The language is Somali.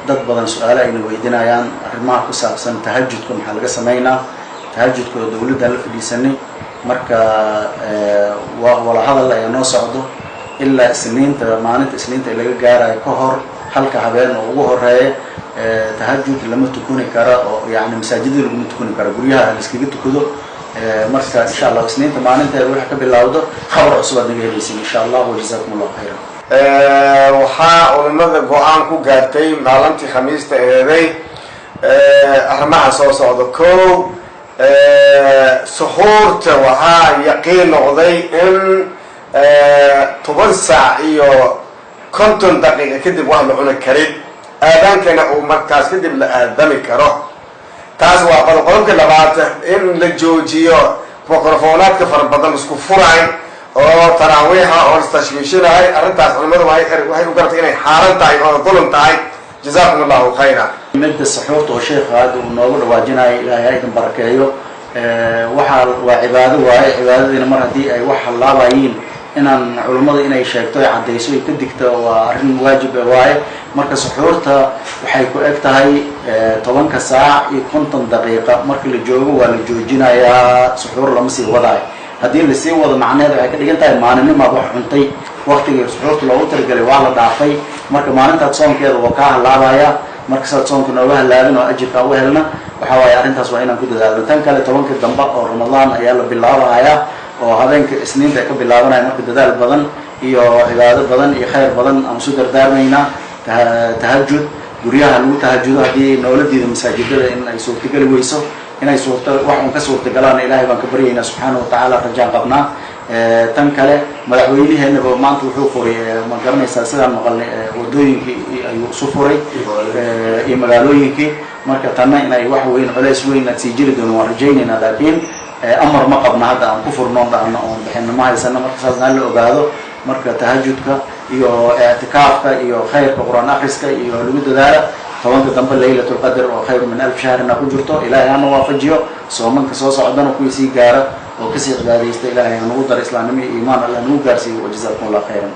Dad badan su-aale ayna weydiinayaan arrimaha ku saabsan tahajudka. Maxaa laga sameynaa tahajudka oo dawladdan la fadhiisanay? Marka waa wala hadal ayaa noo socdo ilaa Isniinta, maalinta Isniinta laga gaarayo. Ka hor halka habeen oo ugu horeeya tahajud lama tukuni kara, oo yani masaajidada laguma tukuni karo, guryaha la iskaga tukado. Marka insha Allah Isniinta maalinteeda waxa ka bilowdo khabar cusub aad naga helaysin insha Allah. Wajazakum Allahu khayran. Waxaa culimada go-aan ku gaartay maalintii Khamiista eeday arrimaha soo socda. Ko, suxuurta waxaa yaqiin noqday in 10 saac iyo 50 daqiiqa kadib wax la cuni karin, aadaankana uu markaas kadib la aadami karo. Taas waa qodob. Qodobka labaad, in la joojiyo microfonaadka fara badan isku furay oo taraawiixa oo istashwiishinahay. Arrintaas culimadu waxay u garatay inay xaaran tahay oo dulum tahay. Jazakum Allahu khayra. Midda saxuurta oo sheekha hadda uu noogu dhawaajinayo, Ilaahay ha idin barakeeyo. Waxaa waa cibaado waaye. Cibaadadiina mar haddii ay wax hallaabayiin, inaan culummada inay sheegto, ay caddayso, ay ka digto waa arrin waajib waaye. Marka suxuurta waxay ku eg tahay 10-ka saac iyo 50 daqiiqa. Marka la joogo waa la joojinayaa, suxuur lama sii wadaayo. Haddii lasii wado, macnaheed waxay ka dhigan tahay maalinimaad wax cuntay, waktigii suxuurta loogu talagalay waa la dhaafay. Marka maalintaad soonkeeda waa kaa hallaabaya. Marka saad soonka nooga hallaabin oo ajirka u helna, waxa waaye arrintaas waa inaan ku dadaalno. Tan kale, 10-ka dambe oo Ramadaan ayaa la bilaabahayaa oo habeenka Isniinta ay ka bilaabanaya. Marka dadaal badan iyo cibaado badan iyo khayr badan aan isu dardaarmaynaa. Tahajud guryaha lagu tahajudo haddii noola diido masaajidada, in ay suurtageli weyso, inay suurta wax un ka suurtagalaana Ilaahay baan ka baryaynaa subxaana watacaala, rajaan qabnaa. Tan kale, madaxweyneheenaba maanta wuxuu furay, ma garanaysaa, sidaan maqalnay, wadooyinkii ayuu isu furay iyo magaalooyinkii. Marka tanna inay wax weyn, culays weyn aad sii jiri doono waan rajaynaynaa, laakiin amar ma qabna hadda aan ku furnoon dhahno oon bixinno ma haysano. Marka saasna hala ogaado. Marka tahajudka iyo ictikaafka iyo khayrka Qur-aan akhriska iyo lagu dadaala 10-ka dambe, Laylat Lqadr oo khayru min alf shahrina ku jirto. Ilaahay hana waafajiyo soomanka soo socdana kuwii sii gaara oo kasii cibaadaysta. Ilaahay hanagu daro islaamnimo iyo iimaan, Allah nagu gaarsiiyo. Wajazakum Allah khayran.